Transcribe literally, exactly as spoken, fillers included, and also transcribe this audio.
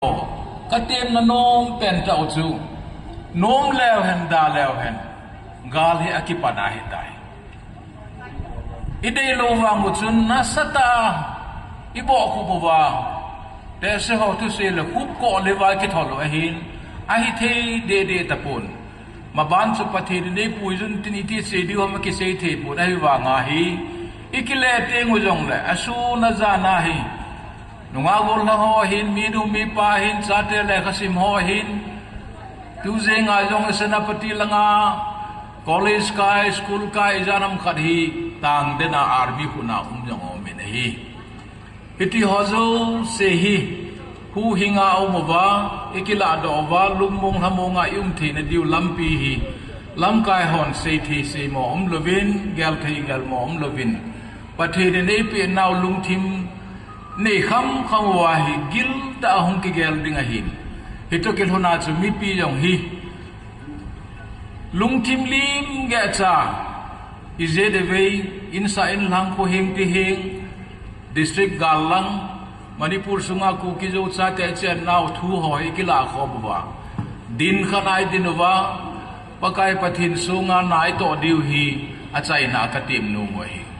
Katemna nom pen tah u chu, nom leu hen, da leu hen, gal hi akipan ahitai. Ideilou vang u chun nasatah a ibohkhup uva, tehse ho thusei le khupkoh le va kithol u ahin, ahithei dehdeh tapon. Maban chu Pathen in eipui jun tin iti sei diu ham akisei thei pon, ahivanga hi ikile teng u jongle asun ajan a hi nungah gollhang ho ahin, minu mipa ahin, chate lekhasim ho ahin, tujing a jong Senapati langa college kai, school kai, ijat ham khat hi Tangden a army khut a um jong aumin ahi. Hiti ho jouse hi huhhing a um uva, ikilahdoh uva, lungmong lhamong a ium theina diu lampi hi lamkai hon seithei seimo umlouvin, gelthei gelmo umlouvin, Pathen in eipeh nau lungthim nei khamkham uva hi giltah a hung kigel ding ahin. Hitoh kilhon a chu mipi jong hi lungthim lim gehcha, ijet ivei, insah inlhang, khohing tihing, district gal lang, Manipur sunga Kuki Zo chate chennau thu ho hi ikilahkhom uva, din khat a idin uva, Pakai Pathen sunga na itoh diu hi achaina a katem nom u ahi.